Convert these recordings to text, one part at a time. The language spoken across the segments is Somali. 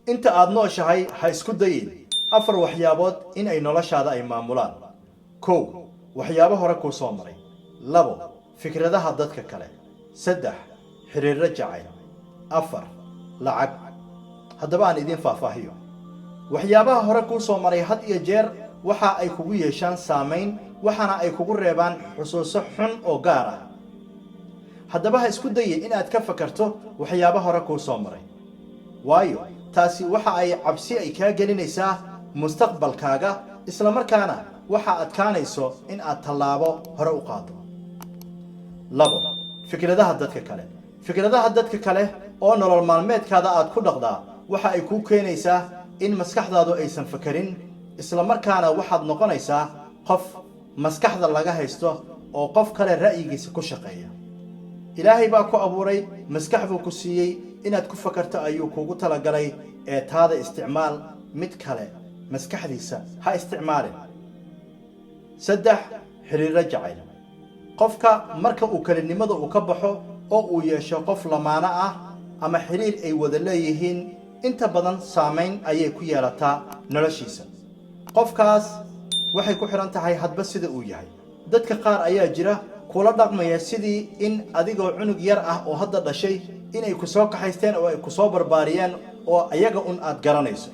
Inta aad nooshahay, ha isku dayin afar waxyaabood in ay noloshaada ay maamulaan. Kow, waxyaabo hore kuu soo maray. Labo, fikradaha dadka kale. Saddex, xiriirro jacayl. Afar, lacag. Haddaba aan idiin faahfaahiyo. Waxyaabaha hore kuu soo maray had iyo jeer waxa ay kugu yeeshaan saamayn, waxaana ay kugu reebaan xusuuso xun oo gaar ah. Haddaba ha isku dayin inaad ka fakarto waxyaabo hore kuu soo maray, waayo taasi waxa ay cabsi ay kaa gelinaysaa mustaqbalkaaga, isla markaana waxa adkaanayso in aad tallaabo hore u qaado. Labo, fikradaha dadka kale. Fikradaha dadka kale oo nolol maalmeedkaada aad ku dhaqdaa waxa ay kuu keenaysaa in maskaxdaadu aysan fakarin, isla markaana waxaad noqonaysaa qof maskaxda laga haysto oo qof kale ra'yigiisa ku shaqeeya. Ilaahay baa ku abuuray, maskax buu ku siiyey, inaad ku fakarto ayuu kuugu talagalay, ee taada isticmaal, mid kale maskaxdiisa ha isticmaalin. Saddex, xiriirro jacayl. Qofka marka uu kelinimada uu ka baxo oo uu yeesho qof lamaano ah ama xiriir ay wada leeyihiin, inta badan saamayn ayay ku yeelataa noloshiisa. Qofkaas waxay ku xidhan tahay hadba sida uu yahay. Dadka qaar ayaa jira kula dhaqmaya sidii in adigoo cunug yar ah oo hadda dhashay inay ku soo kaxaysteen oo ay ku soo barbaariyeen oo ayaga un aad garanayso.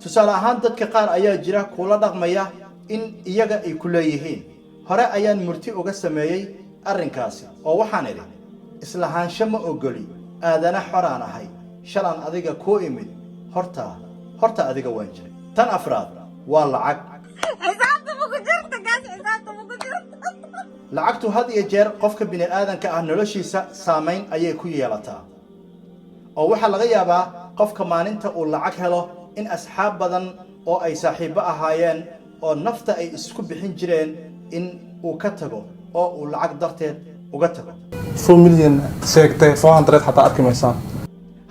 Tusaale ahaan, dadka qaar ayaa jira kula dhaqmaya in iyaga ay ku leeyihiin. Hore ayaan murti uga sameeyey arrinkaasi oo waxaan idhi: "Islahaansho ma ogoli, aadana xoraan ahay. Shalaan adiga kuu imid, hortaa horta adiga waan jiray." Tan afraad waa lacag. Xisaabta ma ku jirta gaas, xisaabta ma ku jirta. Lacagtu had iyo jeer qofka bini aadanka ah noloshiisa saamayn ayay ku yeelataa, oo waxaa laga yaabaa qofka maalinta uu lacag helo in asxaab badan oo ay saaxiibbo ahaayeen oo nafta ay isku bixin jireen in uu ka tago oo uu lacag darteed uga tago. 4 million sheegtay, 400 xataa arki maysaan.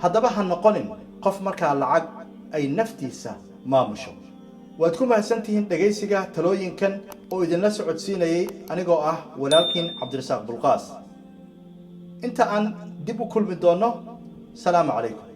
Haddaba ha noqonin qof markaa lacag ay naftiisa maamusho. Waad ku mahadsantihiin dhegaysiga talooyinkan oo idinla socodsiinayay anigoo ah walaalkiin Cabdirasaaq Bulqaas. Inta aan dib u kulmi doonno, salaamu calaykum.